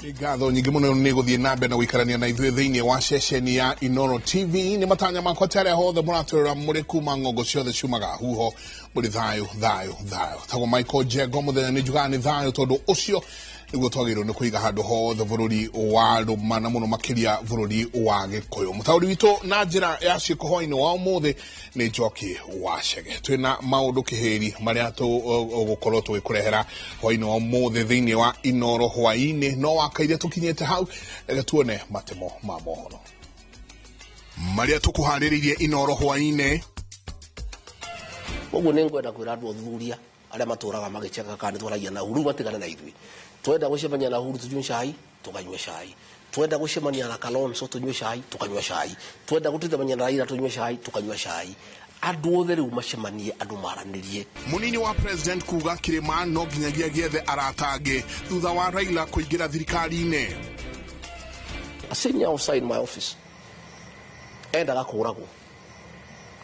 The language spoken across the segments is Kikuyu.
Ngatho nyingĩ mũno nĩ gũthiĩ na mbere na gũikarania na ithuĩ thĩinĩ wa ceceni ya Inooro TV. Nĩ matanya makwa atĩ arĩa hothe mũratwĩrora mũrĩ kuma ng'ongo ciothe ciumaga huho mũrĩ thayũ thayũ thayũ. Tagwo Michael Njengo mũthenya nĩ njugaga nĩ thayũ tondũ ũcio nĩguo twagĩrĩirwo nĩ kũiga handũ hothe bũrũri wa rũma na mũno makĩria bũrũri wa Gĩkũyũ. Mũtaũri witũ na njĩra ya ciĩko hwainĩ wa ũmũthĩ nĩ Njoki wa Chege. Twĩna maũndũ kĩhĩri marĩa tũgũkorwo tũgĩkũrehera hwainĩ wa ũmũthĩ thĩinĩ wa Inooro hwainĩ, no wakaire tũkinyĩte hau, reke tuone matemo ma mohoro marĩa tũkũharĩrĩirie Inooro hwainĩ. Koguo nĩ ngwenda kwĩra andũ athuthuria arĩa matũraga magĩcheka kana nĩ twaragia na Uhuru matigane na ithuĩ. Twenda gũcemania na Uhuru tũnyue cai, tũkanyua cai. Twenda gũcemania na Kalonzo tũnyue cai, tũkanyua cai. Twenda gũtindania na Raila tũnyue cai, tũkanyua cai. Andũ othe rĩu macemanie, andũ maranĩrie. Munini wa president kuga kĩrĩma no nginyagia gĩethe arata angĩ thutha wa Raila kũingĩra thirikari-inĩ. A senior officer in my office endaga kũragwo,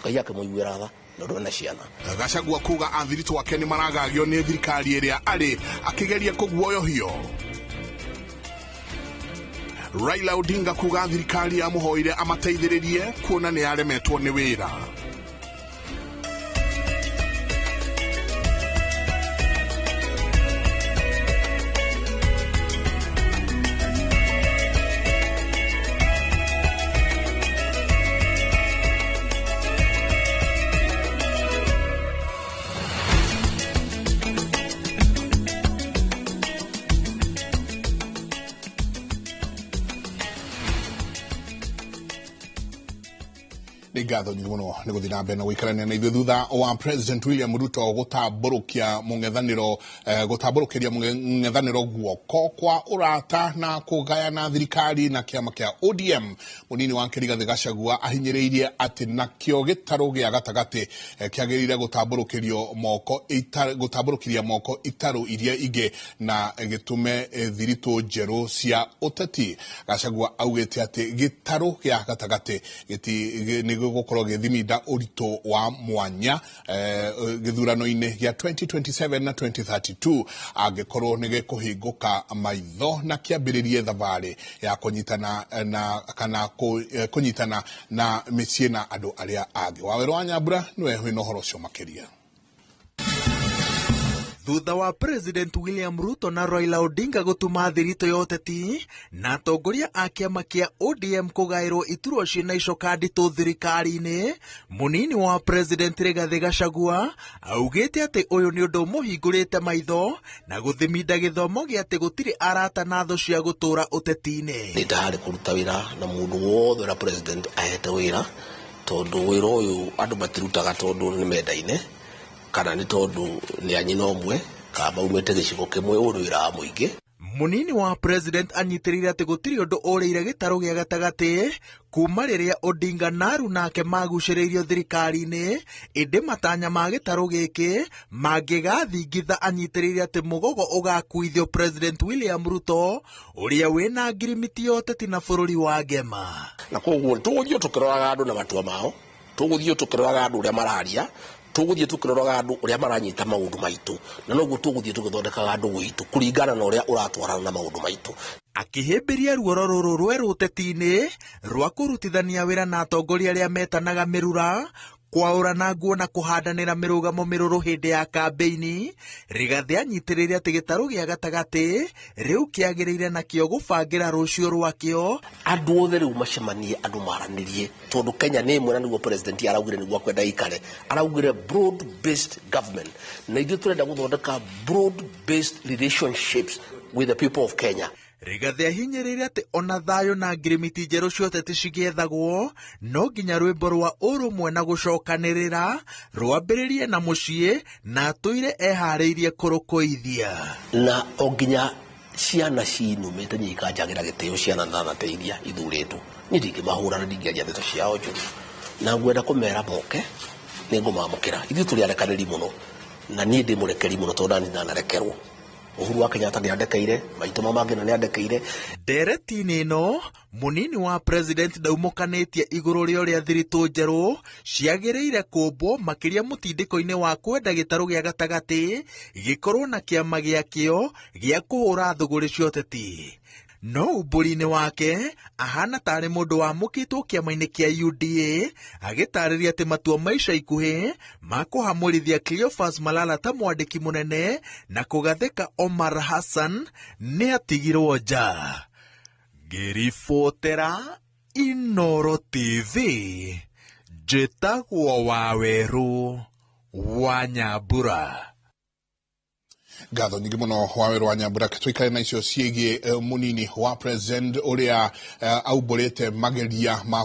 Ngai akĩmũiguĩra tha na ũndũ ena ciana. Gachagua kuga athiritũ ake nĩ maragagio nĩ thirikari ĩrĩa arĩ akĩgeria kũguoyohio. Raila Odinga kuga thirikari yamũhoire amateithĩrĩrie kuona nĩ yaremetwo nĩ wĩra. Nĩ ngatho nyingĩ mũno nĩ gũthiĩ na mbere na gũikarania na ithuĩ thutha wa President William Ruto gũtambũrũkia mũng'ethanĩro, gũtambũrũkĩria mũng'ethanĩro guoko kwa ũrata na kũgayana thirikari na kĩama kĩa ODM. Mũnini wake Rigathĩ Gachagua ahinyĩrĩirie atĩ nakĩo gĩtarũ gĩa gatagatĩ kĩagĩrĩire gũtambũrũkĩrio moko gũtambũrũkĩria moko itarũ iria ingĩ na gĩtũme thiritũ njerũ cia ũteti. Gachagua augĩte atĩ gĩtarũ gĩa gatagatĩ nĩ gĩgũkorwo gĩthiminda ũritũ wa mwanya gĩthurano-inĩ gĩa 2027 na 2032 angĩkorwo nĩ gĩkũhingũka maitho na kĩambĩrĩrie thabarĩ ya kũnyitana na kana kũnyitana na mĩciĩ na andũ arĩa angĩ. Wawerũ wa Nyambura nĩwe wĩna ũhoro ũcio makĩria. Thutha wa President William Ruto na Raila Odinga gũtuma thiritũ ya ũteti na atongoria a kĩama kĩa ODM kũgaĩrwo iturwa ciĩna icoka nditũ thirikari-inĩ, mũnini wa President Rigathĩ Gachagua augĩte atĩ ũyũ nĩ ũndũ ũmũhingũrĩte maitho na gũthiminda gĩthomo gĩa atĩ gũtirĩ arata na thũ cia gũtũũra ũteti-inĩ. Nĩ ndaharĩ kũruta wĩra na mũndũ wothe ũrĩa President ahete wĩra, tondũ wĩra ũyũ andũ matirutaga tondũ nĩ mendaine kana nĩ tondũ nĩ a nyina ũmwe kana maumĩte gĩcigo kĩmwe, ũyũ nĩ wĩra wa mũingĩ. Mũnini wa President anyitĩrĩire atĩ gũtirĩ ũndũ ũrĩire gĩtarũ gĩa gatagatĩ kuma rĩrĩa Odinga na Aruna ake magucĩrĩirio thirikari-inĩ, ĩndĩ matanya ma gĩtarũ gĩkĩ mangĩgathingitha anyitĩrĩire atĩ mũgogo ũgakuithio President William Ruto ũrĩa wĩna ngirimiti ya ũteti na bũrũri wa Ngema. Na koguo tũgũthiĩ tũkĩroraga andũ na matua mao, tũgũthiĩ tũkĩroraga andũ ũrĩa mararia, tũgũthiĩ tũkĩroraga andũ ũrĩa maranyita maũndũ maitũ, na noguo tũgũthiĩ tũgĩthondekaga andũ gwitũ kũringana na ũrĩa ũratwarana na maũndũ maitũ. Akĩhĩmbĩria ruoro rũrũ rwerũ ũteti-inĩ rwa kũrutithania wĩra na atongoria arĩa metanaga mĩrura, kwaũrana nguo na kũhandanĩra mĩrũgamo mĩrũrũ hĩndĩ ya kambĩini, Rigathĩ anyitĩrĩire atĩ gĩtarũ gĩa gatagatĩ rĩu kĩagĩrĩire nakĩo gũbangĩra rũciũ rwakĩo. Andũ othe rĩu macemanie, andũ maranĩrie, tondũ Kenya nĩ ĩmwe na nĩguo President araugire nĩguo akwenda ĩikare. Araugire broad based government, na ithuĩ tũrenda gũthondeka broad based relationships with the people of Kenya. Rigathĩ ahinyĩrĩirie atĩ ona thayũ na ngirimiti njerũ cia ũteti cigĩethagwo, no nginya rwĩmbo rwa ũrũmwe na gũcokanĩrĩra rwambĩrĩrie na mũciĩ na atũire eharĩirie kũrũkũithia. Na o nginya ciana cinumĩte niĩ ikanjagĩra gĩtĩo ciana ndanateithia ithurĩtwo, niĩ ndingĩmahũra na ndingĩaria ndeto ciao njũru, na ngwenda kũmera moke nĩ ngũmamũkĩra. Ithuĩ tũrĩ arekanĩri mũno, na niĩ ndĩ mũrekeri mũno tondũ nani ndanarekerwo. Uhuru wa Kenyatta nĩ andekeire, maitũ ma Mangina nĩ andekeire. Ndereti-inĩ ĩno, mũnini wa President ndaumũkanĩtie igũrũ rĩa ũrĩa thiritũ njerũ ciagĩrĩire kũmbwo makĩria mũtindĩko-inĩ wa kwenda gĩtarũ gĩa gatagatĩ gĩkorwo na kĩama gĩakĩo gĩa kũhũra thũgũrĩ cia ũteti. No umbũri-inĩ wake ahana tarĩ mũndũ wamũkĩtwo kĩama-inĩ kĩa UDA, agĩtarĩria atĩ matua ma ica ikuhĩ ma kũhamũrithia Cleophas Malala ta mwandĩki mũnene na kũgathĩka Omar Hassan nĩ atigirwo nja. Ngĩribotera Inooro TV, njĩtagwo Wawerũ wa Nyambura. Ngatho nyingĩ mũno Wawerũ wa Nyambura. Tũikare na icio ciĩgiĩ mũnini wa president ũrĩa aumbũrĩte mageria ma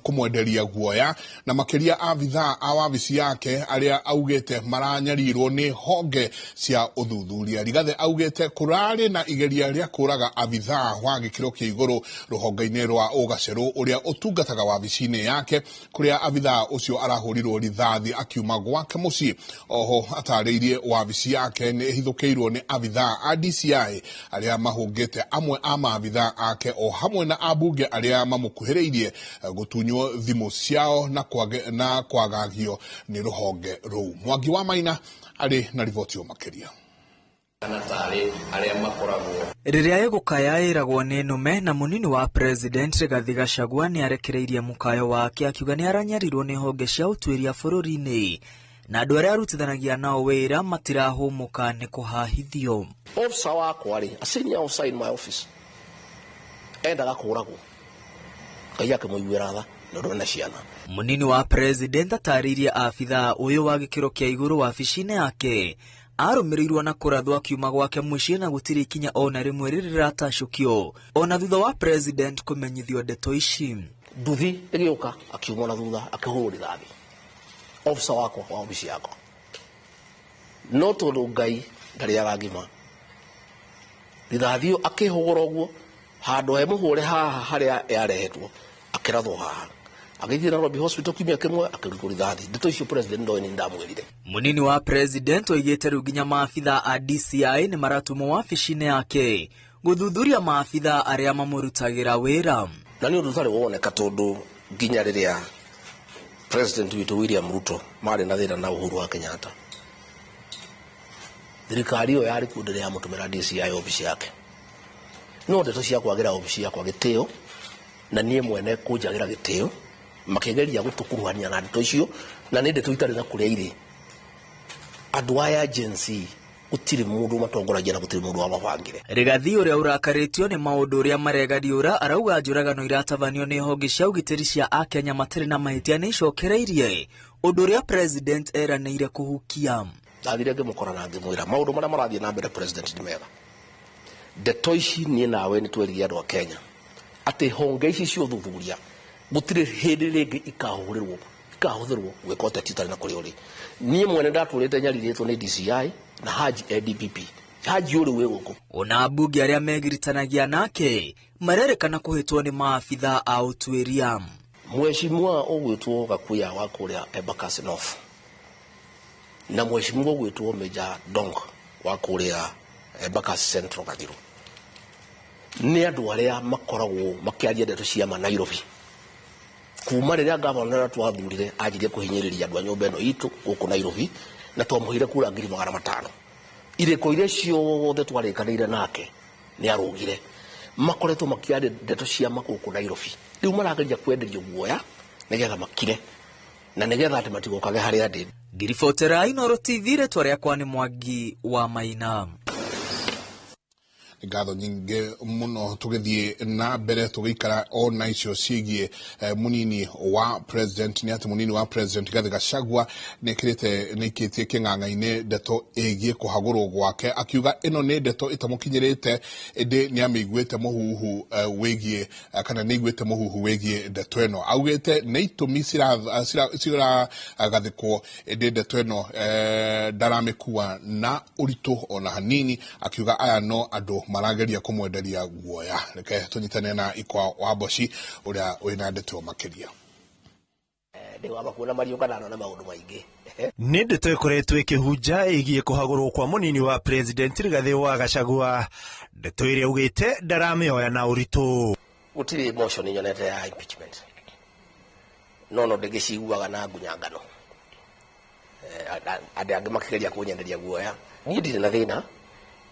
kũmwenderia guoya, na makĩria abithaa a wabici yake arĩa augĩte maranyarirwo nĩ honge cia ũthuthuria. Rigathĩ augĩte kũrarĩ na igeria rĩa kũraga abithaa wa gĩkĩro kĩa igũrũ rũhonge-inĩ rwa ũgacerũ ũrĩa ũtungataga wabici-inĩ yake, kũrĩa abithaa ũcio arahũrirwo rithathi akiuma gwake mũciĩ. Oho atarĩirie wabici yake nĩ ĩhithũkĩirwo nĩ abithaa a DCI arĩa mahũngĩte amwe a maabithaa ake o hamwe na ambunge arĩa mamũkuhĩrĩirie gũtunywo thimũ ciao na kwagagio nĩ rũhonge rũu. Mwangi wa Maina arĩ na riboti o makĩria. Rĩrĩa ĩgũkaya ĩragwo nĩ nũme, na mũnini wa president Rigathi Gachagua nĩ arekereirie mũkayo wake akiuga nĩ aranyarirwo nĩ honge cia ũtuĩria bũrũri-inĩ na andũ arĩa arutithanagia nao wĩra matirahũmũka nĩ kũhahithio. Officer wakwa rĩ, a senior officer in my office, endaga kũragwo, Ngai akĩmũiguĩra tha nĩ ũndũ ena ciana. Mũnini wa president atarĩirie abithaa ũyũ wa gĩkĩro kĩa igũrũ wabici-inĩ yake arũmĩrĩirwo na kũrathwo akiuma gwake mũciĩ na gũtirĩ ikinya ona rĩmwe rĩrĩ rĩratacũkio ona thutha wa president kũmenyithio ndeto ici. Nduthi ĩgĩũka akiuma na thutha akĩhũrwo rithathi officer wakwa wa obici yakwa, no tondũ Ngai ndarĩaga ngima, rithathi ĩyo akĩhũgũra ũguo handũ he mũhũre haha harĩa yarehetwo akĩrathwo haha, agĩthiĩ Nairobi Hospital kiumia kĩmwe akĩrutwo rithathi. Ndeto icio president ndoĩ nĩ ndamwĩrire. Mũnini wa president oigĩte rĩu nginya maabithaa a DCI nĩ maratũmwo wabici-inĩ yake gũthuthuria maabithaa arĩa mamũrutagĩra wĩra. Na nĩ ũndũ ũtarĩ woneka tondũ nginya rĩrĩa president witũ William Ruto marĩ na thĩna na Uhuru wa Kenyatta, thirikari ĩyo yarĩ kuo ndĩrĩ yamũtũmĩra DCI obici yake. No ndeto cia kwagĩra obici yakwa gĩtĩo na niĩ mwene kũnjagĩra gĩtĩo, makĩgeria gũtũkuruhania na ndeto icio, na nĩ ndeto itarĩ na kũrĩa irĩ. Andũ aya Gen Z gũtirĩ mũndũ matongoragia na gũtirĩ mũndũ wamabangire. Rigathi ũrĩa ũrakarĩtio nĩ maũndũ ũrĩa maregariũra arauga njũragano iratabanio nĩ honge cia ũgitĩri cia Akenya matarĩ na mahĩtia nĩ icokereirie ũndũ ũrĩa president eranĩire kũhukia. Ndathire ngĩmũkora na ngĩmwĩra maũndũ marĩa marathiĩ na mbere president nĩ mega. Ndeto ici niĩ nawe nĩ twerire andũ a Kenya atĩ honge ici cia ũthuthuria gũtirĩ hĩndĩ rĩngĩ ikahũthĩrwo gwĩka ũteti ũtarĩ na kũrĩa ũrĩ. Niĩ mwene ndatũrĩte nyarirĩtwo nĩ DCI na Haji ADPP. Haji ũrĩ wĩ gũkũ. Ona ambunge arĩa megiritanagia nake marerĩkana kũhĩtwo nĩ maabithaa a ũtuĩria. Mheshimiwa ũgwĩtwo Gakuya wa kũrĩa Embakasi North na mheshimiwa ũgwĩtwo Major Dong wa kũrĩa Embakasi Central Gathiru nĩ andũ arĩa makoragwo makĩaria ndeto cia ma Nairobi. Kuma rĩrĩa gavana ũrĩa twathurire anjirie kũhinyĩrĩria andũ a nyũmba ĩno itũ gũkũ Nairobi, na twamũheire kura 500,000. Irĩko iria ciothe twarĩkanĩire nake nĩ arũgire. Makoretwo makĩaria ndeto cia ma gũkũ Nairobi. Rĩu marageria kwenderio guoya nĩgetha makire na nĩgetha atĩ matigokage harĩa ndĩ. Ngiribotera Inooro TV, rĩtwa rĩakwa nĩ Mwangi wa Maina. Ngatho nyingĩ mũno tũgĩthiĩ na mbere tũgĩikara ona icio ciĩgiĩ mũnini wa president. Nĩ atĩ mũnini wa president Rigathi Gachagua nĩ ĩkĩtie kĩng'ang'a-inĩ ndeto ĩgiĩ kũhagũrwo gwake, akiuga ĩno nĩ ndeto ĩtamũkinyĩrĩte ĩndĩ nĩ amĩiguĩte mũhuhu wĩgiĩ kana nĩ aiguĩte mũhuhu wĩgiĩ ndeto ĩno. Augĩte nĩ itũmi ciragathĩkwo ĩndĩ ndeto ĩno ndaramĩkua na ũritũ ona hanini, akiuga aya no andũ marageria kũmwenderia guoya. Reke tũnyitane na Ikwa wa Mboci ũrĩa wĩna ndeto makĩria. Nĩ ndeto ĩkoretwo ĩkĩhunja ĩgiĩ kũhagũrwo kwa mũnini wa president Rigathi wa Gachagua, ndeto ĩrĩa augĩte ndaramĩoya na ũritũ. Gũtirĩ motion nyonete ya impeachment, no ndĩgĩciguaga na ngunyangano. Andũ angĩ makĩgeria kũnyenderia guoya. Niĩ ndirĩ na thĩna,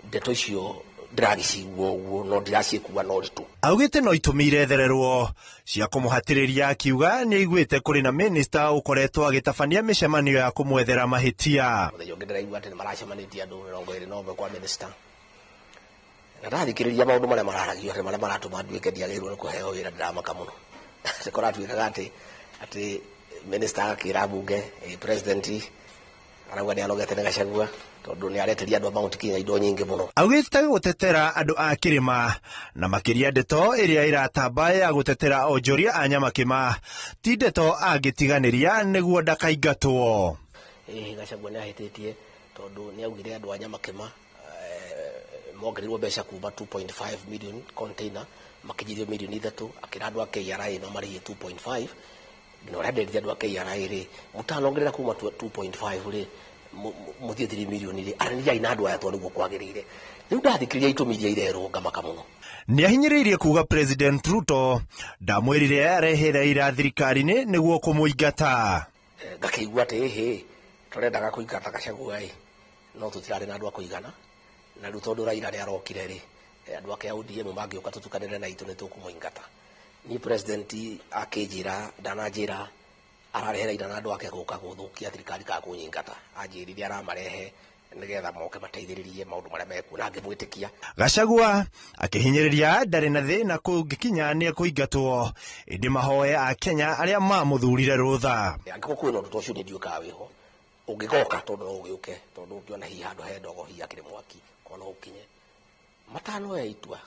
ndeto icio Ndĩragĩcigua ũguo no ndĩraciĩkua na ũritũ. Augĩte no itũmi irethererwo cia kũmũhatĩrĩria, akiuga nĩ aiguĩte kũrĩ na minista ũkoretwo agĩtabania mĩcemanio ya kũmwethera mahĩtia. Mũthenya ũngĩ ndĩraigua atĩ nĩ maracemanĩtie andũ 21 kwa minista, na ndathikĩrĩria maũndũ marĩa mararagio atĩ marĩa maratũma nduĩke ndiagĩrĩirwo nĩ kũheo wĩra, ndĩramaka mũno. Nĩ kũratuĩkaga atĩ minista agakĩra mbunge, president arauga nĩ anogete nĩ Gachagua tondũ nĩ areteria andũ a Mount Kenya indo nyingĩ mũno. Augĩte gũtetera andũ a kĩrĩma na makĩria ndeto ĩrĩa ĩratamba ya gũtetera onjoria a Nyamakĩma ti ndeto angĩtiganĩria nĩguo ndakaingatwo. Gachagua nĩ ahĩtĩtie tondũ nĩ augire andũ a Nyamakĩma mongereirwo mbeca kuma 2.5 million container makinyithio milioni 3, akĩra andũ a KRA mamarĩhie 2.5, na ũrĩa nderire andũ a KRA rĩ, mũtanongerera kuma 2.5 rĩ mũthiĩ 3 milioni rĩ, aranĩriai na andũ aya tondũ nĩguo kwagĩrĩire. Rĩu ndathikĩrĩria itũmi iria irerwo ngamaka mũno. Nĩ ahinyĩrĩirie kuga President Ruto ndamwĩrire arehe Raila thirikari-inĩ nĩguo kũmũingata. Ngakĩigua atĩ ĩhĩ tũrendaga kũingata Gachagua ĩ, no tũtirarĩ na andũ a kũigana, na rĩu tondũ Raila nĩ arokire rĩ, andũ ake a ODM mangĩũka tũtukanĩre na itũ nĩ tũkũmũingata. Niĩ president akĩnjĩra, ndananjĩra ararehe Raila na andũ ake gũka gũthũkia thirikari kana kũnyingata, anjĩrire aramarehe nĩgetha moke mateithĩrĩrie maũndũ marĩa mekuo, na ngĩmwĩtĩkia. Gachagua akĩhinyĩrĩria ndarĩ na thĩna kũngĩkinya nĩ ekũingatwo, ĩndĩ mahoe a Kenya arĩa mamũthurire rũtha. Angĩkorwo kwĩna ũndũ ta ũcio niĩ ndiũĩ kana wĩho, ũngĩgoka tondũ no ũgĩũke, tondũ ũngĩona hihi handũ he ndogo hihi hakĩrĩ mwaki, korwo no ũkinye. Matanoya itua,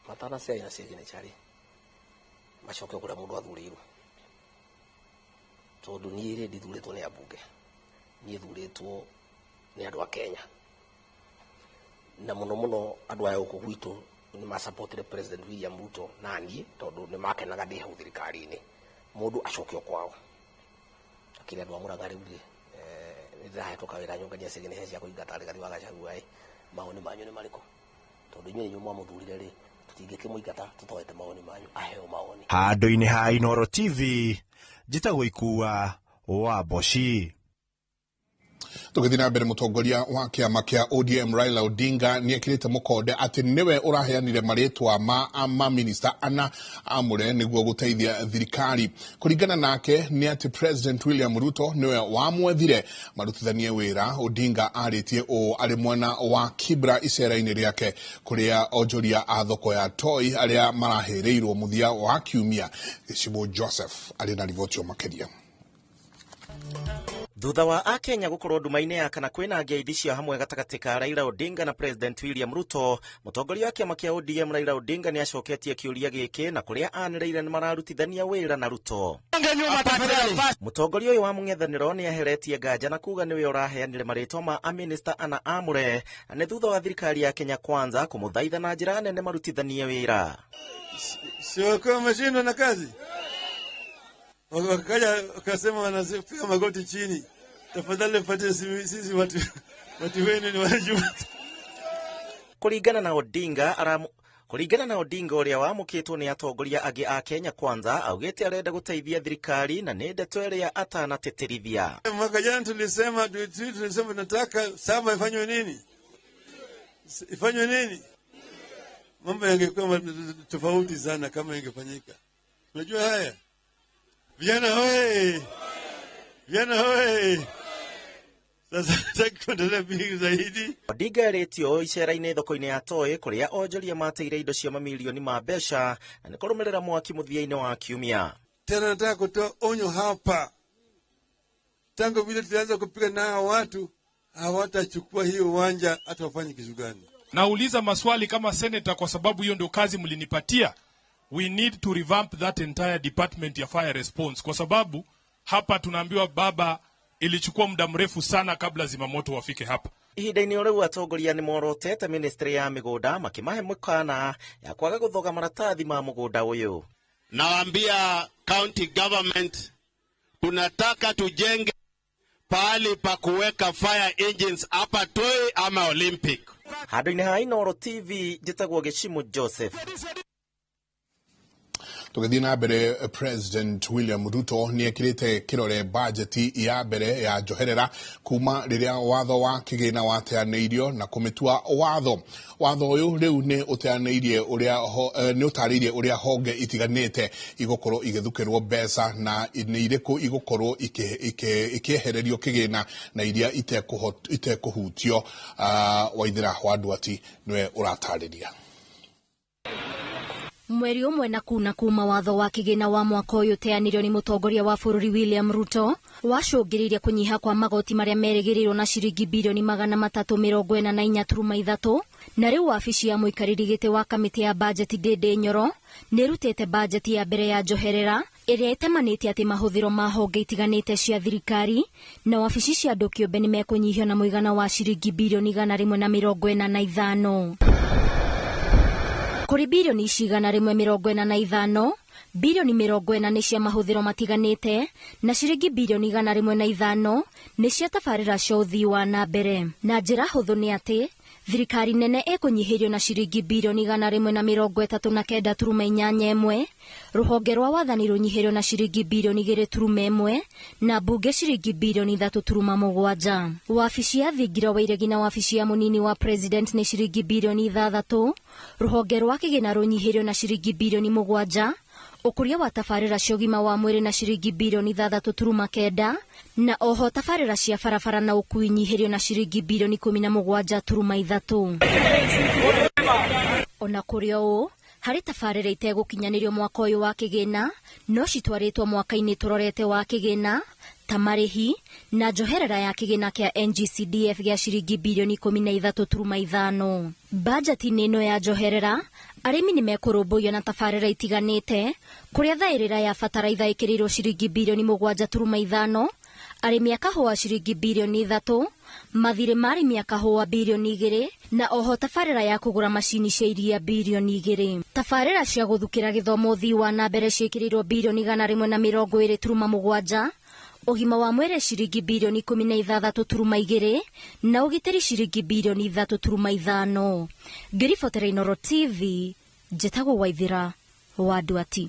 matanacaina signature rĩ, macoke kũrĩa mũndũ athurĩirwo. Tondũ niĩ rĩ ndithurĩtwo nĩ ambunge, niĩ thurĩtwo nĩ andũ a Kenya, na mũno mũno andũ aya gũkũ gwitũ nĩ masupportire President William Ruto na niĩ tondũ nĩ makenaga ndĩ hau thirikari-inĩ. Mũndũ acokio kwao, akĩrĩ andũ a Mũrang'a rĩu rĩ, nĩ ndĩrahetwo kawĩra nyũngania signature cia kũingata Rigathi wa Gachagua ĩ, mawoni manyu nĩ marĩkũ? Tondũ inyuĩ nĩ inyuĩ mwamũthurire rĩ, tũtingĩkĩmũingata tũtoete mawoni manyu, aheo mawoni. Handũ-inĩ ha Inooro TV, njĩtagwo Ikua wa Mboci. Tũgĩthiĩ na mbere, mũtongoria wa kĩama kĩa ODM Raila Odinga nĩ ekĩrĩte mũkonde atĩ nĩwe ũraheanire marĩtwa ma maminista ana amũre nĩguo gũteithia thirikari. Kũringana nake nĩ atĩ President William Ruto nĩwe wamwethire marutithanie wĩra. Odinga arĩtie ũũ arĩ mwena wa Kibra icera-inĩ rĩake kũrĩa onjoria a thoko ya Toi arĩa marahĩrĩirwo mũthia wa kiumia. Gĩcimũ Joseph arĩ na riboti o makĩria. Thutha wa akenya gukorwo nduma-inĩ ya kana kwĩna ngeithi cia hamwe gatagatĩ ka Raila Odinga na President William Ruto, mũtongoria wa kĩama kĩa ODM Raila Odinga nĩ acoketie kĩũria gĩkĩ na kũrĩa anĩrĩire nĩ mararutithania wĩra na Ruto. Mũtongoria ũyũ wa mũng'ethanĩro nĩ eheretie nganja na kuga nĩwe ũraheanire marĩtwa ma amĩnĩsta ana amũre, na nĩ thutha wa thirikari ya Kenya Kwanza kũmũthaitha na njĩra nene marutithanie wĩra. Si wakiwa wameshindwa na kazi, wakaja wakasema wanapiga magoti chini, tafadhali mpatie sisi watu wenu ni wanajua. Kũringana na Odinga ũrĩa wamũkĩtwo nĩ atongoria angĩ a Kenya Kwanza, augĩte arenda gũteithia thirikari na nĩ ndeto ĩrĩa atanatĩtĩrithia. Mwaka jana tulisema tunataka saba ifanywe nini? Ifanywe nini? Mambo yangekuwa tofauti sana kama ingefanyika. Unajua haya? Vijana hoye! Vijana hoye! Sasa nataka kuendelea vingi zaidi. Odinga erĩtio icera-inĩ thoko-inĩ ya Toi kũrĩa onjoria mateire indo cia mamilioni ma mbeca na nĩ kũrũmĩrĩra mwaki mũthia-inĩ wa kiumia. Tena nataka kutoa onyo hapa. Tangu vile tulianza kupiga na hawa watu hawatachukua hiyo uwanja hata wafanye kitu gani. Nauliza maswali kama senator kwa sababu hiyo ndio kazi mlinipatia. We need to revamp that entire department ya fire response kwa sababu hapa tunaambiwa baba ilichukua muda mrefu sana kabla zimamoto wafike hapa. Ihinda-inĩ o rĩu atongoria nĩ morotete ministry ya mĩgũnda makĩmahe mĩkana ya kwaga gũthoga maratathi ma mũgũnda ũyũ. Nawaambia county government tunataka tujenge pahali pa kuweka fire engines hapa Toi ama Olympic. Handũ-inĩ ha Inooro TV njĩtagwo Gĩcimu Joseph. Tũgĩthiĩ na mbere, President William Ruto nĩ ekĩrĩte kĩrore bajeti ya mbere ya njoherera kuma rĩrĩa watho wa kĩgĩna wateanĩirio na kũmĩtua watho. Watho ũyũ rĩu nĩ ũteanĩirie ũrĩa nĩ ũtarĩirie ũrĩa honge itiganĩte igũkorwo igĩthukĩrwo mbeca na nĩ irĩkũ igũkorwo ikĩehererio kĩgĩna na iria itekũhutio. Waithĩra wa Nduati nĩwe ũratarĩria. Mweri ũmwe na kuna kuma watho wa kĩgĩna wa mwaka ũyũ ũteanĩrio nĩ mũtongoria wa bũrũri William Ruto wacũngĩrĩirie kũnyiha kwa magoti marĩa merĩgĩrĩirwo na ciringi birioni 344.3, na rĩu wabici ya mũikarĩri gĩtĩ wa kamĩtĩ ya bajeti Ndindi Nyoro nĩ ĩrutĩte bajeti ya mbere ya njoherera ĩrĩa ĩtemanĩtie atĩ mahũthĩro ma honge itiganĩte cia thirikari na wabici cia andũ kĩũmbe nĩ mekũnyihio na mũigana wa ciringi birioni 145. Kũrĩ birioni ici 145, birioni 40 nĩ cia mahũthĩro matiganĩte na ciringi birioni 105 nĩ cia tabarĩra cia ũthii wa na mbere. Na njĩra hũthũ nĩ atĩ thirikari nene ĩkũnyihĩrio na ciringi birioni 139.81, rũhonge rwa wathani rũnyihĩrio na ciringi birioni 2.1 na mbunge ciringi birioni 3.7. Wabici ya thingira wa iregi na wabici ya mũnini wa president nĩ ciringi birioni 6, rũhonge rwa kĩgĩna rũnyihĩrio na ciringi birioni 7, ũkũria wa tabarĩra cia ũgima wa mwĩrĩ na ciringi birioni 6.9, na oho tabarĩra cia barabara na ũkui nyihĩrio na ciringi birioni 17.3. Ona kũrĩ ũũ, harĩ tabarĩra itegũkinyanĩrio mwaka ũyũ wa kĩgĩna no citwarĩtwo mwaka-inĩ tũrorete wa kĩgĩna ta marĩhi na njoherera ya kĩgĩna kĩa NGCDF gĩa ciringi birioni 13.5. Bajeti-inĩ ĩno ya njoherera arĩmi nĩ mekũrũmbũiyo na tabarĩra itiganĩte kũrĩa thaĩrĩra ya bataraitha ĩkĩrĩirwo ciringi birioni 7.5, arĩmi a kahũa ciringi birioni 3, mathirĩ ma arĩmi a kahũa birioni 2, na oho tabarĩra ya kũgũra macini cia iria birioni 2. Tabarĩra cia gũthukĩra gĩthomo ũthii wa na mbere ciĩkĩrĩirwo birioni 120.7, ũgima wa mwĩrĩ ciringi birioni 16.2 na ũgitĩri ciringi birioni 3.5. Ngĩribotera Inooro TV, njĩtagwo Waithĩra wa Nduati.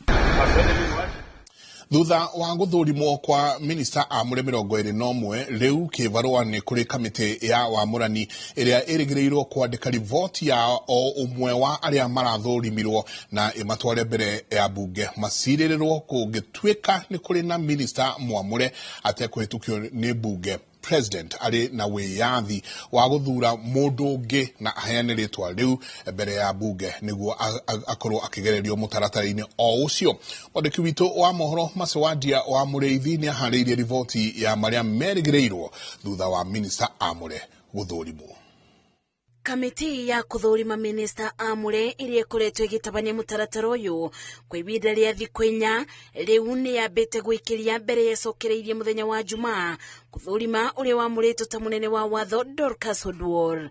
Thutha wa gũthũrimwo kwa minista amũre 21, rĩu kĩbarũa nĩ kũrĩ kamĩtĩ ya wamũrani ĩrĩa ĩrĩgĩrĩirwo kwandĩka riboti ya o ũmwe wa arĩa marathũrimirwo na ĩmatware mbere ya mbunge macirĩrĩrwo kũngĩtuĩka nĩ kũrĩ na minista mwamũre atekũhĩtũkio nĩ mbunge. President arĩ na wĩyathi wa gũthura mũndũ ũngĩ na aheane rĩtwa rĩu mbere ya mbunge nĩguo akorwo akĩgererio mũtaratara-inĩ o ũcio. Mwandĩki witũ wa mohoro Macewandia wa Mũrĩithi nĩ aharĩirie riboti ya marĩa merĩgĩrĩirwo thutha wa minista amũre gũthũrimwo. Kamĩtĩ ya kũthũrima minista amũre ĩrĩa ĩkoretwo ĩgĩtabania mũtaratara ũyũ kwa ihinda rĩa thikũ 4 rĩu nĩ yambĩte gwĩkĩria mbere yacokereirie mũthenya wa Jumaa kũthũrima ũrĩa wamũrĩtwo ta mũnene wa watho Dorcas Oduor.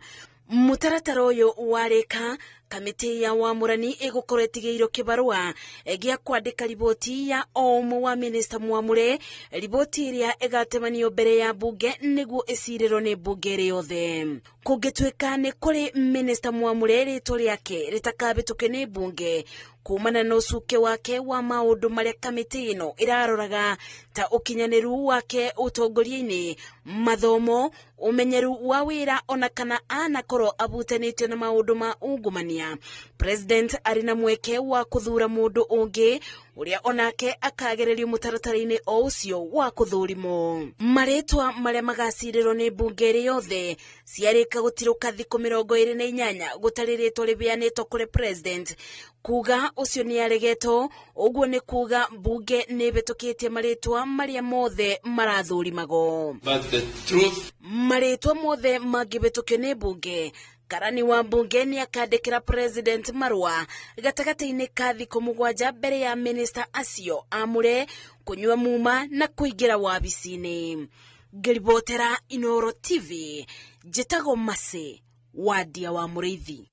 Mũtaratara ũyũ warĩka, kamĩtĩ ya wamũrani ĩgũkorwo ĩtigĩirwo kĩbarũa gĩa kwandĩka riboti ya o ũmwe wa minista mwamũre, riboti ĩrĩa ĩgatemanio mbere ya mbunge nĩguo ĩcirĩrwo nĩ mbunge ĩrĩ yothe. Kũngĩtuĩka nĩ kũrĩ minista mwamũre rĩtwa rĩake rĩtakabĩtũke nĩ mbunge kumana na ũcuke wake wa maũndũ marĩa kamĩtĩ ĩno ĩraroraga ta ũkinyanĩru wake ũtongoria-inĩ, mathomo, ũmenyeru wa wĩra ona kana anakorwo abutanĩtio na maũndũ ma ungumania, President arĩ na mweke wa kũthura mũndũ ũngĩ ũrĩa onake akagererio mũtaratara-inĩ o ũcio wa kũthũrimwo. Marĩtwa marĩa magacirĩrwo nĩ mbunge ĩrĩ yothe ciarĩka gũtirũka thikũ 28 gũtarĩ rĩtwa rĩbeanĩtwo kũrĩ President kuga ũcio nĩ aregetwo, ũguo nĩ kuga mbunge nĩ ĩhĩtũkĩtie marĩtwa marĩa mothe marathũrimagwo. Marĩtwa mothe mangĩhĩtũkio nĩ mbunge, karani wa mbunge nĩ akandĩkĩra President marũa gatagatĩ-inĩ ka thikũ 7 mbere ya minista acio amũre kũnyua muma na kũingĩra wabici-inĩ. Ngĩribotera Inooro TV, njĩtagwo Mercy Wandia wa Mũrĩithi.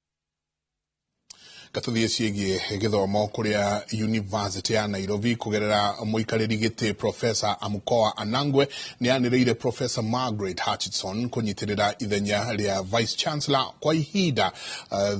Gatũthiĩ ciĩgiĩ gĩthomo kũrĩa University ya Nairobi kũgerera mũikarĩri gĩtĩ Professor Amukoa Anangwe nĩ anĩrĩire Professor Margaret Hutchinson kũnyitĩrĩra ithenya rĩa Vice Chancellor kwa ihinda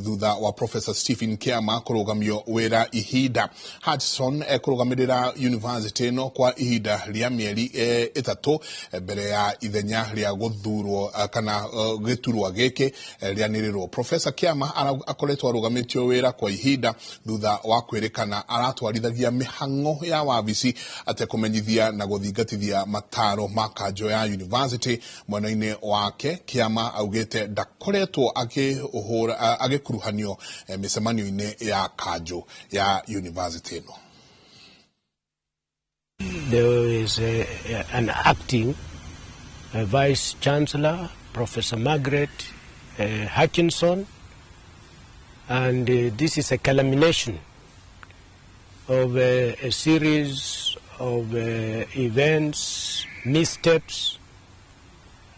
thutha wa Professor Stephen Kiama kũrũgamio wĩra ihinda. Hutchinson ekũrũgamĩrĩra university ĩno kwa ihinda rĩa mĩeri 3 mbere ya ithenya rĩa gũthurwo kana gĩturwa gĩkĩ rĩanĩrĩrwo. Professor Kiama akoretwo arũgamĩtio wĩra kwa ihinda thutha wa kwĩrĩkana aratwarithagia mĩhang'o ya wabici atekũmenyithia na gũthingatithia mataro ma kanjo ya university. Mwena-inĩ wake Kiama augĩte ndakoretwo agĩkuruhanio mĩcemanio-inĩ ya kanjo ya university ĩno. There is an acting Vice Chancellor, Professor Margaret Hutchinson, and this is a culmination of a series of events, missteps,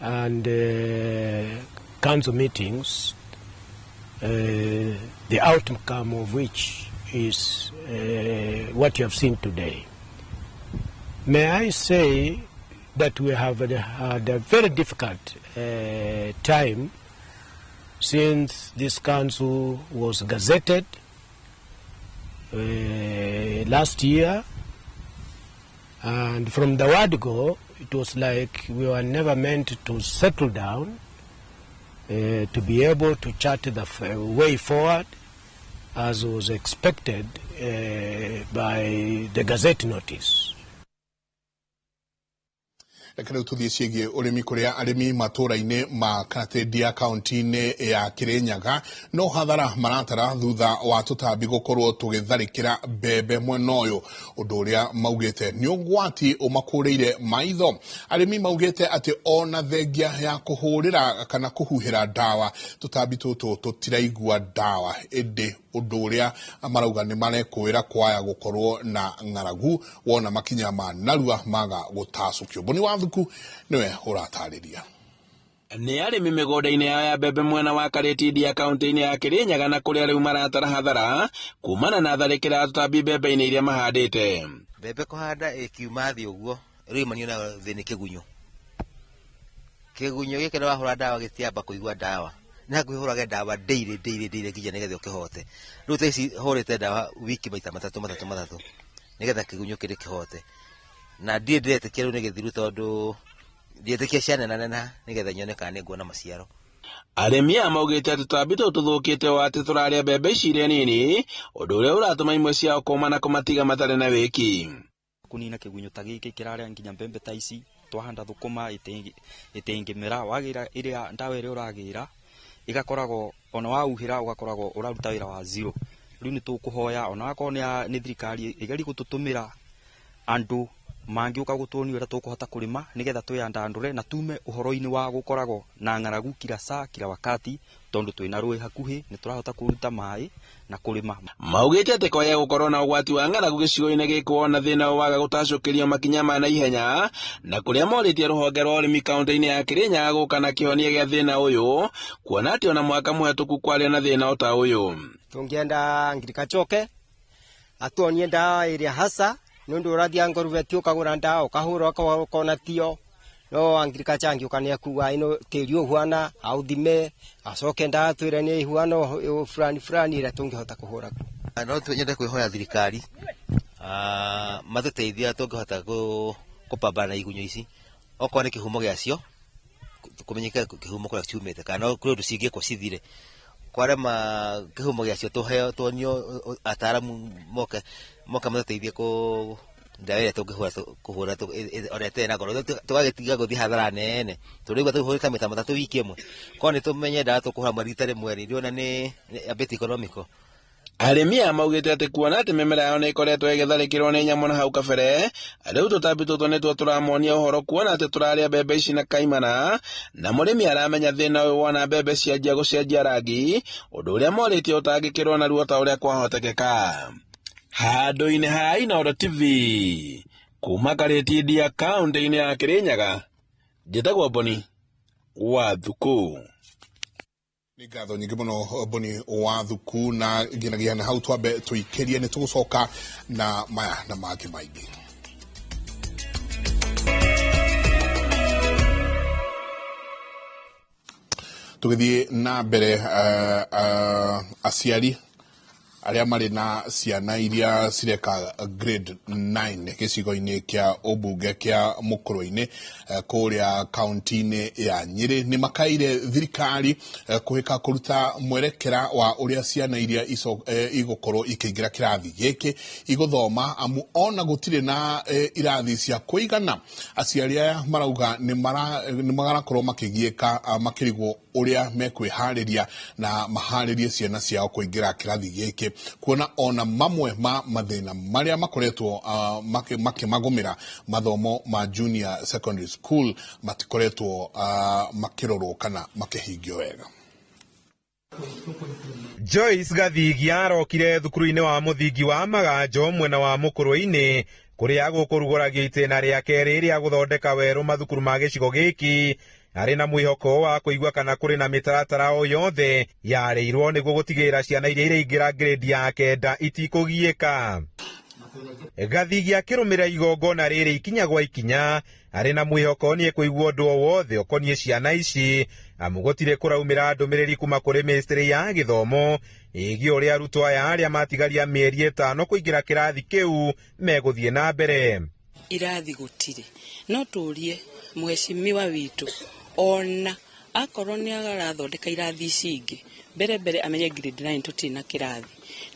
and council meetings, the outcome of which is what you have seen today. May I say that we have had a very difficult time since this council was gazetted last year, and from the word go, it was like we were never meant to settle down, to be able to chart the way forward as was expected by the Gazette notice. Reke rĩu tũthiĩ ciĩgiĩ ũrĩmi kũrĩa arĩmi matũũra-inĩ ma Karatindia kaunti-inĩ ya Kirinyaga no hathara maratara thutha wa tũtambi gũkorwo tũgĩtharĩkĩra mbembe mwena ũyũ, ũndũ ũrĩa maugĩte nĩ ũgwati ũmakũrĩire maitho. Arĩmi maugĩte atĩ ona thengia ya kũhũrĩra kana kũhuhĩra ndawa tũtambi tũtũ tũtiraigua ndawa, ĩndĩ ũndũ ũrĩa marauga nĩ marekũĩra kwaya gũkorwo na ng'aragu wona makinya ma narua maga gũtacũkio. Boni wa Thuku nĩwe ũratarĩria. Nĩ arĩmi mĩgũnda-inĩ yao ya mbembe mwena wa Karatindia kaunti-inĩ ya Kirinyaga na kũrĩa rĩu maratara hathara kumana na tharĩkĩra ya tũtambi mbembe-inĩ iria mahandĩte. Mbembe kũhanda ĩkiuma thĩ ũguo rĩu imanio nayo thĩ nĩ kĩgunyũ. Kĩgunyũ gĩkĩ nĩ wahũra ndawa gĩtiamba kũigua ndawa, nĩ hakuhĩ hũrage ndawa daily daily daily nginya nĩgetha ũkĩhote. Rĩu thaa ici hũrĩte ndawa wiki maita matatũ matatũ matatũ nĩgetha kĩgunyũ kĩrĩ kĩhote. Na ndirĩ ndĩretĩkia rĩu nĩ gĩthiru tondũ ndiretĩkia cianenaneneha nĩgetha nyone kana nĩnguona maciaro. Arĩmi aya maugĩte atĩ tũtambi tũtũ tũthũkĩte o atĩ tũrarĩa mbembe ici irĩ nini, ũndũ ũrĩa ũratũma imwe ciao kũma na kũmatiga matarĩ na wĩki. Kũnina kĩgunyũ ta gĩkĩ kĩrarĩa nginya mbembe ta ici, twahanda thũkũma ĩtĩngĩmera, wagĩra ĩrĩa ndawa ĩrĩa ũragĩra ĩgakoragwo ona wauhĩra ũgakoragwo ũraruta wĩra wa zero. Rĩu nĩ tũkũhoya ona wakorwo nĩ thirikari ĩgerie gũtũtũmĩra andũ mangĩũka gũtuonia ũrĩa tũkũhota kũrĩma nĩgetha twĩyandandũre na tume ũhoro-inĩ wa gũkoragwo na ng'aragu kila saa kila wakati, tondũ twĩna rũĩ hakuhĩ nĩ tũrahota kũruta maĩ na kũrĩma. Maugĩte atĩ kwaya gũkorwo na ũgwati wa ng'aragu gĩcigo-inĩ gĩkĩ wona thĩna ũyũ waga gũtacũkĩrio makinya ma naihenya, na kũrĩa morĩtie rũhonge rwa ũrĩmi kaunti-inĩ ya Kirinyaga gũka na kĩhonia gĩa thĩna ũyũ, kuona atĩ ona mwaka mũhetũku kwarĩ na thĩna o ta ũyũ. Tũngĩenda ngirikacoke atuonie ndawa ĩrĩa hasa nĩ ũndũ ũrathiĩ ngorubeti ũkagũra ndawa ũkahũra ũkona tio, no agriculture angĩũka nĩ akuga ĩno tĩri ũhuana aũthime acoke ndawa twĩre nĩ ĩhuana fulani fulani ĩrĩa tũngĩhota kũhũra. No nyende kwĩhoya thirikari matũteithia tũngĩhota kũpambana na igunyũ ici, okorwo nĩ kĩhumo gĩacio kũmenyeke kĩhumo kũrĩa ciumĩte, kana no kũrĩ ũndũ cingĩkwo cithire. Kwarema kĩhumo gĩacio tũheo tuonio ataaramu moke matũteithie kũ ndawa ĩrĩa tũngĩhũra kũhũra ona ĩtarĩ na goro, tũgagĩtiga gũthiĩ hathara nene. Tũrĩigua tũhũrĩte maita matatũ wiki ĩmwe, korwo nĩ tũmenye ndawa tũkũhũra mweri rita rĩmwe rĩ, ndĩrona nĩ a bit economical. Arĩmi aya maugĩte atĩ kuona atĩ mĩmera yao nĩ ĩkoretwo ĩgĩtharĩkĩrwo nĩ nyamũ na hau kabere, rĩu tũtambi tũtũ nĩtuo tũramonia ũhoro kuona atĩ tũrarĩa mbembe ici na kaimana, na mũrĩmi aramenya thĩna ũyũ wona mbembe cianjia gũcenjia rangi, ũndũ ũrĩa morĩtie ũtangĩkĩrwo narua ta ũrĩa kwahotekeka. Handũ-inĩ ha Inooro TV kuma Karatindia kaunti-inĩ ya Kirinyaga, njĩtagwo Boni wa Thuku. Nĩ ngatho nyingĩ mũno Boni wa Thuku, na nginyagia na hau twambe tũikĩrie, nĩ tũgũcoka na maya na mangĩ maingĩ. Tũgĩthiĩ na mbere, aciari arĩa marĩ na ciana iria cireka grade 9 gĩcigo-inĩ kĩa ũmbunge kĩa Mũkũrwe-inĩ kũrĩa kaunti-inĩ ya Nyĩrĩ nĩ makaire thirikari kũhĩka kũruta mwerekera wa ũrĩa ciana iria igũkorwo ikĩingĩra kĩrathi gĩkĩ igũthoma, amu ona gũtirĩ na irathi cia kũigana. Aciari aya marauga nĩ marakorwo makĩgiĩka makĩrigwo ũrĩa mekwĩharĩria na maharĩrie ciana ciao kũingĩra kĩrathi gĩkĩ, kuona ona mamwe ma mathĩna marĩa makoretwo makĩmagũmĩra mathomo ma junior secondary school matikoretwo makĩrorwo kana makĩhingio wega. Joyce Gathigia arokire thukuru-inĩ wa mũthingi wa Maganjo mwena wa Mũkũrwe-inĩ kũrĩa gũkũrugũragio itĩna rĩa kerĩ rĩa gũthondeka werũ mathukuru ma gĩcigo gĩkĩ, arĩ na mwĩhoko wa kũigua kana kũrĩ na mĩtaratara o yothe yarĩirwo nĩguo gũtigĩrĩra ciana iria iraingĩra grade ya 9 itikũgiĩka. Gathigia akĩrũmĩrĩra igongona rĩrĩ ikinya gwa ikinya, arĩ na mwĩhoko nĩ ekũigua ũndũ o wothe ũkoniĩ ciana ici, amu gũtirĩ kũraumĩra ndũmĩrĩri kuma kũrĩ mĩnĩstrĩ ya gĩthomo ĩgiĩ ũrĩa arutwo aya arĩa matigaria mĩeri 5 kũingĩra kĩrathi kĩu megũthiĩ na mbere. Irathi gũtirĩ, no tũrie mheshimiwa witũ ona akorwo nĩ arathondeka irathi ici ingĩ mbere mbere amenye grade 9 tũtirĩ na kĩrathi,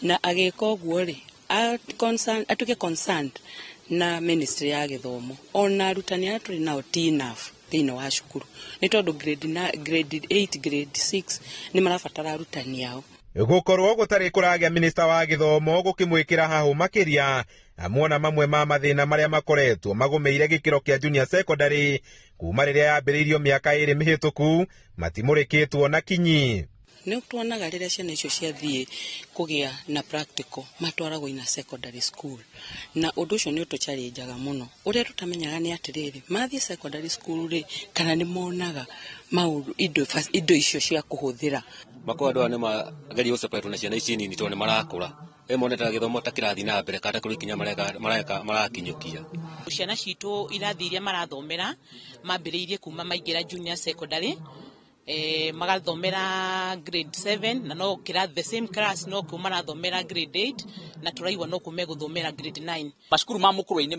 na agĩka ũguo rĩ atuĩke concerned na ministry ya gĩthomo. Ona arutani arĩa tũrĩ nao ti enough thĩinĩ wa cukuru, nĩ tondũ grade 8 grade 6 nĩ marabatara arutani ao. Gũkorwo gũtarĩ kũragĩa minista wa gĩthomo gũkĩmwĩkĩra hahũ makĩria, amuona mamwe ma mathĩna marĩa makoretwo magũmĩire gĩkĩro kĩa junior secondary kuma rĩrĩa yambĩrĩirio mĩaka 2 mĩhĩtũku matimũrĩkĩtwo na kinyi. Nĩ tuonaga rĩrĩa ciana icio ciathiĩ kũgĩa na practical matwaragwo ina secondary school, na ũndũ ũcio nĩ ũtũchallenjaga mũno. Ũrĩa tũtamenyaga nĩ atĩrĩrĩ, mathiĩ secondary school rĩ, kana nĩ monaga maũndũ indo icio cia kũhũthĩra. Makwa andũ aya nĩ mageria gũseparate na ciana ici nini tondũ nĩ marakũra, monete gĩthomo ta kĩrathiĩ na mbere kana kũrĩ ikinya mareka marakinyũkia. Ciana citũ irathi iria marathomera mambĩrĩirie kuma maingĩra junior secondary, magathomera grade 7 na no kĩrathi the same class no kĩu marathomera grade 8 na tũraigua no kũu megũthomera grade 9. Macukuru ma Mũkũrwe-inĩ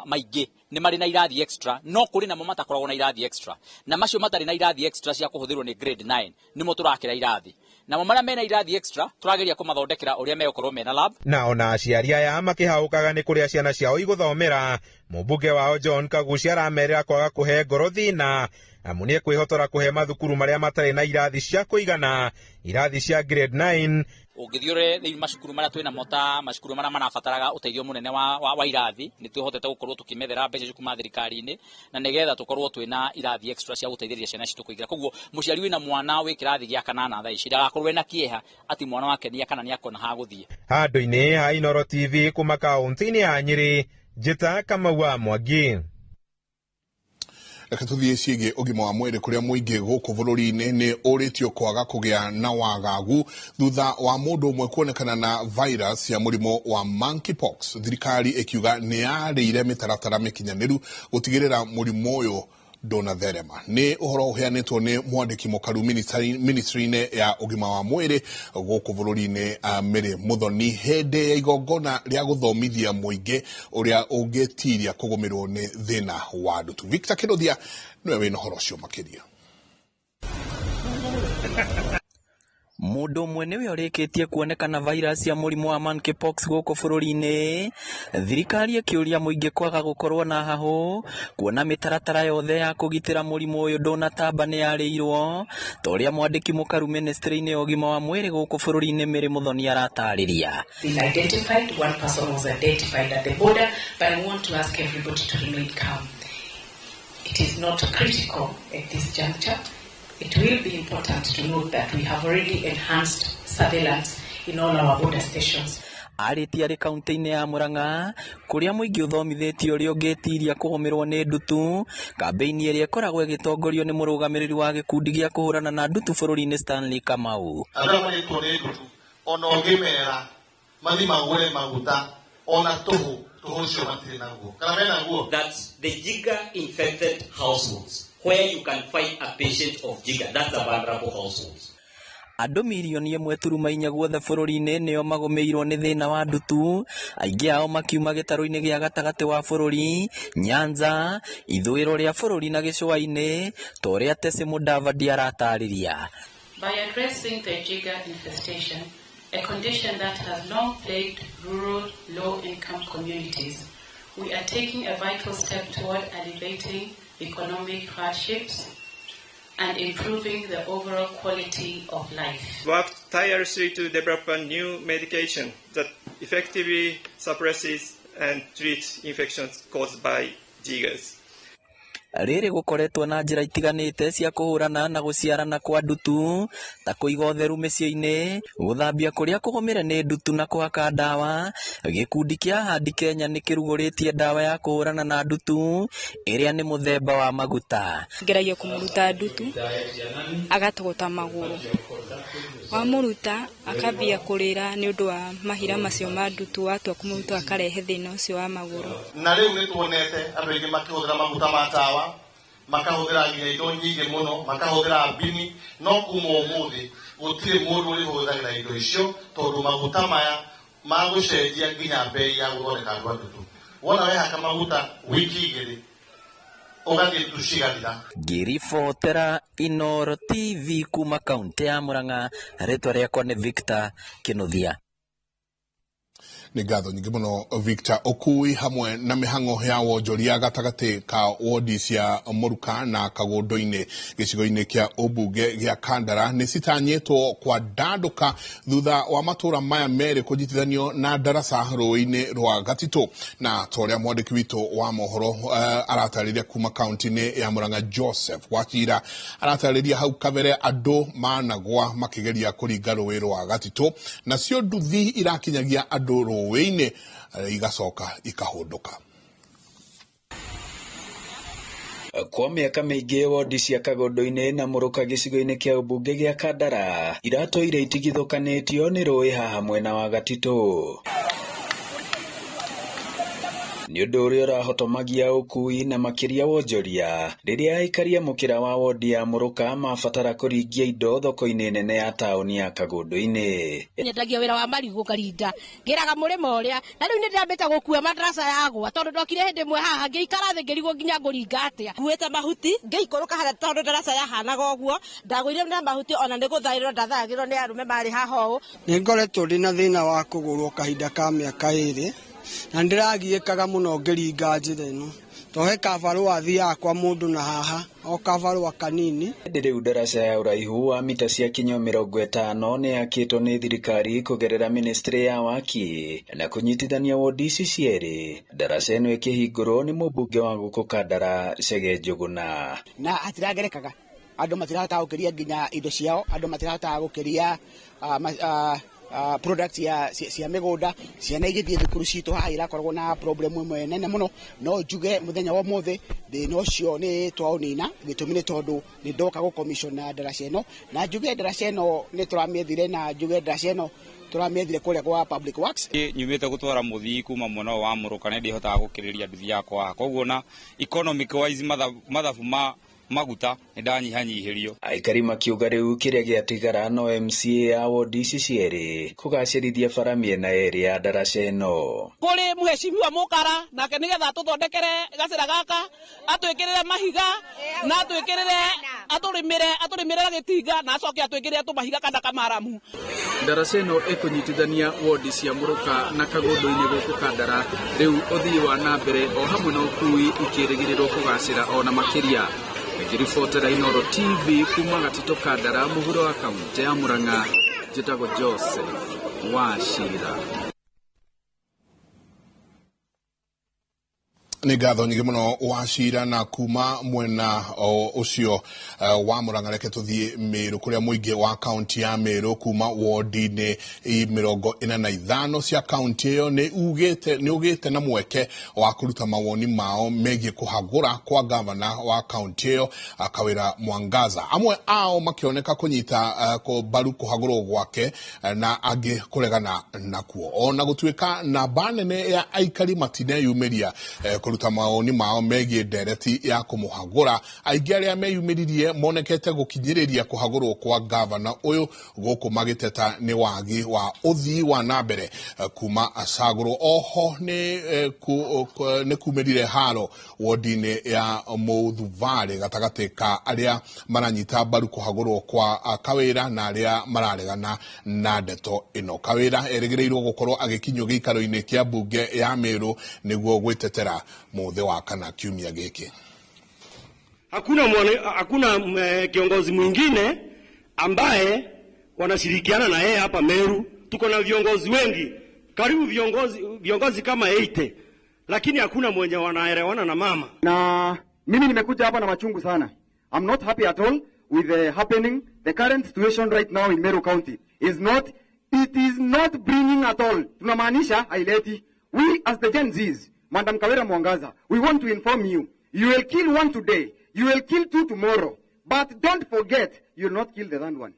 maingĩ nĩ marĩ na irathi extra, no kũrĩ namo matakoragwo na irathi extra, na macio matarĩ na irathi extra cia kũhũthĩrwo nĩ grade 9 nĩmo tũrakĩra irathi, namo marĩa mena irathi extra tũrageria kũmathondekera ũrĩa megũkorwo mena lab. Na ona aciari aya makĩhaũkaga nĩ kũrĩa ciana ciao igũthomera, mũmbunge wao John Kagucia aramerĩra kwaga kũhe ngoro thĩna, amu nĩ ekwĩhotora kũhe mathukuru marĩa matarĩ na irathi cia kũigana irathi cia grade 9. Ũngĩthiĩ ũrore thĩinĩ macukuru marĩa twĩ namo ta macukuru marĩa marabataraga ũteithio mũnene wa irathi, nĩ twĩhotete gũkorwo tũkĩmethera mbeca icio kuma thirikari-inĩ, na nĩgetha tũkorwo twĩna irathi extra cia gũteithĩrĩria ciana citũ kũingĩra. Koguo mũciari wĩna mwana wĩ kĩrathi gĩa 8 thaa ici ndagakorwo ena kĩeha atĩ mwana wake nĩ kana nĩ akona ha gũthiĩ. Handũ-inĩ ha Inooro TV kuma kaunti-inĩ ya Nyĩrĩ, Njĩta Kamau wa Mwangi. Reke tũthiĩ ciĩgiĩ ũgima wa mwĩrĩ kũrĩa mũingĩ gũkũ bũrũri-inĩ nĩ ũrĩtio kwaga kũgĩa na wagagu thutha wa mũndũ ũmwe kuonekana na virus ya mũrimũ wa monkeypox. Thirikari ĩkiuga nĩ yarĩire mĩtaratara mĩkinyanĩru gũtigĩrĩra mũrimũ ũyũ ndũnatherema. Nĩ ũhoro ũheanĩtwo nĩ mwandĩki mũkaru ministry-inĩ ya ũgima wa mwĩrĩ gũkũ bũrũri-inĩ Mary Muthoni hĩndĩ ya igongona rĩa gũthomithia mũingĩ ũrĩa ũngĩtiria kũgũmĩrwo nĩ thĩna wa ndutu. Victor Kĩnuthia nĩwe wĩna ũhoro ũcio makĩria. Mũndũ ũmwe nĩwe ũrĩkĩtie kuonekana virus ya mũrimũ wa monkeypox gũkũ bũrũri-inĩ, thirikari ĩkĩũria mũingĩ kwaga gũkorwo na hahũ, kuona mĩtaratara yothe ya kũgitĩra mũrimũ ũyũ ndũnatamba nĩ yarĩirwo, ta ũrĩa mwandĩki mũkaru ministry-inĩ ya ũgima wa mwĩrĩ gũkũ bũrũri-inĩ Mary Muthoni aratarĩria. Been identified, one person was identified at the border, but I want to ask everybody to remain calm. It is not critical at this juncture. It will be important to note that we have already enhanced surveillance in all our border stations. Arĩtie arĩ kaunti-inĩ ya Murang'a kũrĩa mũingĩ ũthomithĩtio ũrĩa ũngĩtiria kũgũmĩrwo nĩ ndutu, kambĩini ĩrĩa ĩkoragwo ĩgĩtongorio nĩ mũrũgamĩrĩri wa gĩkundi gĩa kũhũrana na ndutu bũrũri-inĩ Stanley Kamau. Andũ arĩa marĩtwo nĩ ndutu ona ũngĩmera mathi magũre maguta ona tũhũ tũhũ ũcio matirĩ naguo kana menaguo. That the jigger infected households, where you can find a patient of jigger, that's a vulnerable households. Andũ 1.4 million guothe bũrũri-inĩ nĩo magũmĩirwo nĩ thĩna wa ndutu, aingĩ ao makiuma gĩtarũ-inĩ gĩa gatagatĩ wa bũrũri, Nyanza, ithũĩro rĩa bũrũri na gĩcũa-inĩ, ta ũrĩa Tessy Mudavadi aratarĩria. By addressing the jigger infestation, a condition that has long plagued rural low-income communities, we are taking a vital step toward alleviating economic hardships and improving the overall quality of life. Worked tirelessly to develop a new medication that effectively suppresses and treats infections caused by jiggers. Rĩrĩ gũkoretwo na njĩra itiganĩte cia kũhũrana na gũciarana kwa ndutu ta kũiga ũtheru mĩciĩ-inĩ, gũthambia kũrĩa kũgũmĩre nĩ ndutu na kũhaka ndawa. Gĩkundi kĩa Ahadi Kenya nĩ kĩrugũrĩtie ndawa ya kũhũrana na ndutu ĩrĩa nĩ mũthemba wa maguta. Ngeragia kũmũruta ndutu agatogota magũrũ, wamũruta akambia kũrĩra nĩ ũndũ wa mahira macio ma ndutu, watua kũmũruta akarehe thĩna ũcio wa magũrũ. Na rĩu nĩ tuonete andũ aingĩ makĩhũthĩra maguta ma tawa, makahũthĩra nginya indo nyingĩ mũno, makahũthĩra mbini, no kuma ũmũthĩ gũtirĩ mũndũ ũrĩhũthagĩra indo icio tondũ maguta maya magũcenjia nginya mbei ya gũthondeka andũ a ndutu. Wona wehaka maguta wiki 2 ũgathiĩ ndutu cigathira. Ngĩribotera Inooro TV kuma kaunti ya Murang'a, rĩtwa rĩakwa nĩ Victor Kinuthia. Nĩ ngatho nyingĩ mũno, Victor. Ũkui hamwe na mĩhang'o ya wonjoria gatagatĩ ka wodi cia Mũruka na Kagũndũ-inĩ gĩcigo-inĩ kĩa ũmbunge gĩa Kandara nĩ citanyĩtwo kwandandũka thutha wa matũra maya merĩ kũnyitithanio na ndaraca rũĩ-inĩ rwa Gatitũ. Na ta ũrĩa mwandĩki witũ wa mohoro aratarĩria kuma kaunti-inĩ ya Murang'a, Joseph Wachira aratarĩria, hau kabere andũ managwa makĩgeria kũringa rũĩ rwa Gatitũ, nacio nduthi irakinyagia andũ rũĩ-inĩ igacoka ikahũndũka. Kwa mĩaka mĩingĩ wodi cia Kagũndũ-inĩ na Mũrũka gĩcigo-inĩ kĩa ũmbunge gĩa Kandara iratũire itigithũkanĩtio nĩ rũĩ haha mwena wa Gatitũ, nĩ ũndũ ũrĩa ũrahotomagia ũkui na makĩria wonjoria rĩrĩa aikari a mũkĩra wa wodi ya Mũrũka mabatara kũringia indo thoko-inĩ nene ya taũni ya Kagũndũ-inĩ. Nyendagia wĩra wa marigũ ngarinda ngĩraga mũrĩmo ũrĩa, na rĩu nĩ ndĩrambĩte gũkua madarasa yagwa tondũ ndokire hĩndĩ ĩmwe haha ngĩikara thĩ ngĩrigwo nginya ngũringa atĩa. Nguĩte mahuti ngĩikũrũka harĩa tondũ ndaraca yahanaga ũguo, ndagũire na mahuti ona nĩ gũthaĩrwo ndathagĩrwo nĩ arũme marĩ haha ũũ. Nĩ ngoretwo ndĩna thĩna wa kũgũrwo kahinda ka mĩaka 2 na ndĩragiĩkaga mũno ngĩringa njĩra ĩno to he kabarũa thiaga kwa mũndũ na haha o kabarũa kanini. Ĩndĩ rĩu ndaraca ya ũraihu wa mita cia kinyo 50 nĩ yakĩtwo nĩ thirikari kũgerera ministry ya waki na kũnyitithania wodi ici cierĩ. Ndaraca ĩno ĩkĩhingũrwo nĩ mũmbunge wa gũkũ Kandara, Chege Njũgũna. Na hatiragerekaga, andũ matirahota gũkĩria nginya indo ciao, andũ matirahota gũkĩria product ya cia mĩgũnda. Ciana igĩthiĩ thukuru citũ haha irakoragwo na problem ĩmwe nene mũno. No njuge mũthenya wa ũmũthĩ thĩna ũcio nĩ twaũnina. Gĩtũmi nĩ tondũ nĩ ndoka gũ na ndaraca ĩno, na njuge ndaraca ĩno nĩ tũramĩethire, na njuge ndaraca ĩno tũramĩethire kũrĩa kwa Public Works. Nyumĩte gũtwara mũthii kuma mwena ũyũ wa Mũrũka na ndihotaga gũkĩrĩria nduthi yakwa haha, koguo na economic wise mathabu ma maguta nĩ ndanyihanyihĩrio. Aikari makiuga rĩu kĩrĩa gĩatigara no MCA ya wodi ici cierĩ kũgacĩrithia bara mĩena yerĩ ya ndaraca ĩno. Kũrĩ mheshimiwa Mũkara nake nĩgetha atũthondekere gacĩra gaka, atwĩkĩrĩre mahiga na atwĩkĩrĩre atũrĩmĩre na gĩtinga na acoke atwĩkĩrĩre tũmahiga kana kamaramu. Ndaraca ĩno ĩkũnyitithania wodi cia Mũrũka na Kagũndũ-inĩ gũkũ Kandara. Rĩu ũthii wa na mbere o hamwe na ũkui ikĩrĩgĩrĩrwo kũgacĩra ona makĩria. Ngĩribotera Inooro TV kuma Gatitũ Kandara mũhuro wa kaunti ya Murang'a, njĩtagwo Joseph Wachira. Nĩ ngatho nyingĩ mũno Wacira. Na kuma mwena ũcio wa Mũrang'a, reke tũthiĩ Mĩrũ, kũrĩa mũingĩ wa kaunti ya Mĩrũ kuma wodi-inĩ 45 cia kaunti ĩyo nĩ ugĩte nĩ ũgĩte na mweke wa kũruta mawoni mao megiĩ kũhagũra kwa gavana wa kaunti ĩyo, Kawĩra Mwangaza. Amwe ao makĩoneka kũnyita mbaru kũhagũrwo gwake na angĩ kũregana nakuo, ona gũtuĩka namba nene ya aikari matineyumĩria kũruta mawoni mao megiĩ ndereti ya kũmũhagũra. Aingĩ arĩa meyumĩririe monekete gũkinyĩrĩria kũhagũrwo kwa gavana ũyũ, gũkũ magĩteta nĩ wagi wa ũthii wa na mbere kuma acagũrwo. Oho nĩ kumĩrire haro wodi-inĩ ya Mũthuvarĩ gatagatĩ ka arĩa maranyita mbaru kũhagũrwo kwa Kawĩra na arĩa mararegana na ndeto ĩno. Kawĩra erĩgĩrĩirwo gũkorwo agĩkinyio gĩikaro-inĩ kĩa mbunge ya Mĩrũ nĩguo gwĩtetera mũthĩ wa kana kiumia gĩkĩ. Hakuna kiongozi mwingine ambaye wanashirikiana na yeye hapa Meru. Tuko na viongozi wengi, karibu viongozi kama 80, lakini hakuna mwenye wanaelewana na mama. Na mimi nimekuja hapa na machungu sana. I'm not happy at all with the happening. The current situation right now in Meru County is not, it is not bringing at all. Tunamaanisha haileti. We as the Gen Zs, Madam Kawira Mwangaza, we want to inform you. You will kill one today, you will kill two tomorrow. But don't forget, you will not kill the third one.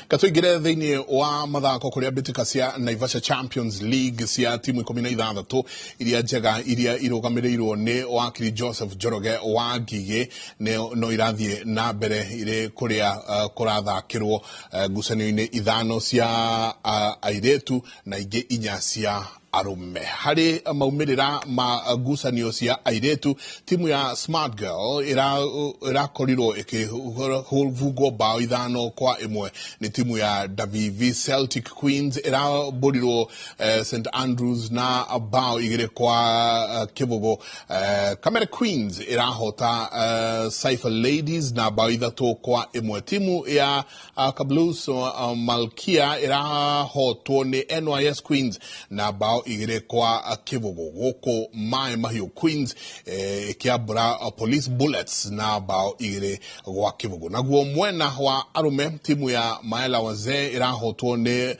Katũingĩre thĩinĩ wa mathako, kũrĩa mbĩtĩka cia Naivasha Champions League cia timu 16 iria njega iria irũgamĩrĩirwo nĩ wakiri Joseph Njoroge wa Ngigĩ no irathiĩ na mbere irĩ kũrĩa kũrathakĩrwo ngucanio-inĩ ithano cia airĩtu na ingĩ inya cia arũme. Harĩ maumĩrĩra ma ngucanio cia airĩtu, timu ya Smart Girl ĩrakorirwo ĩkĩbungwo bao 5-1 nĩ timu ya Davivi. Celtic Queens ĩrabũrirwo St Andrews na bao 2-0. Kamere Queens ĩrahota Cypher Ladies na bao 3-1. Timu ya Kablues Malkia ĩrahotwo nĩ NYS Queens na bao 2-0. Gũkũ Maĩ Mahiũ Queens ĩkĩambũra Police Bullets na bao 2-0. Naguo mwena wa arũme, timu ya Maela Wazee ĩrahotwo nĩ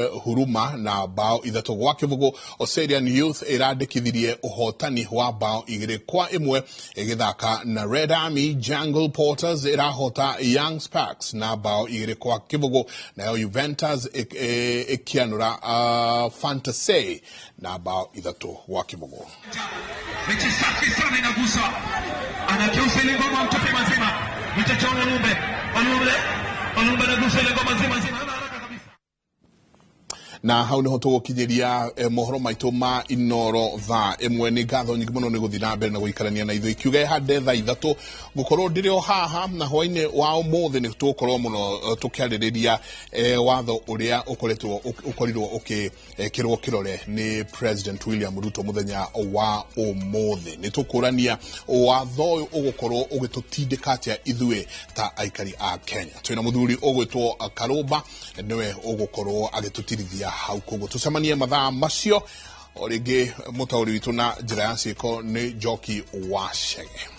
Huruma na bao 3-0. Oserian Youth ĩrandĩkithirie ũhotani wa bao 2-1 ĩgĩthaka na Red Army. Jungle Porters ĩrahota Young Sparks na bao 2-0, nayo Juventus ĩkĩanũra Fantasy na bao 3-0. Mechi safi sana inagusa, anageuza ile ngoma mtupe mazima, mchezo Olumbe, Olumbe, Olumbe anagusa ile ngoma nzima nzima. Na hau niho tũgũkinyĩria mohoro maitũ ma Inoro thaa 1. Nĩ ngatho nyingĩ mũno nĩ gũthiĩ na mbere na gũikarania na ithuĩ. Ikiuga hande thaa 3 gũkorwo ndĩrĩ o haha, na hwainĩ wa ũmũthĩ nĩ tũgũkorwo mũno tũkĩarĩrĩria watho ũrĩa ũkoretwo ũkorirwo ũkĩkĩrwo kĩrore nĩ President William Ruto mũthenya wa ũmũthĩ. Nĩ tũkũrania watho ũyũ ũgũkorwo ũgĩtũtindĩka atĩa ithuĩ ta aikari a Kenya. Twĩna mũthuri ũgwĩtwo Karũmba, nĩwe ũgũkorwo agĩtũtirithia hau. Koguo tũcemanie mathaa macio o rĩngĩ. Mũtaũri witũ na njĩra ya ciĩko nĩ Njoki wa Chege.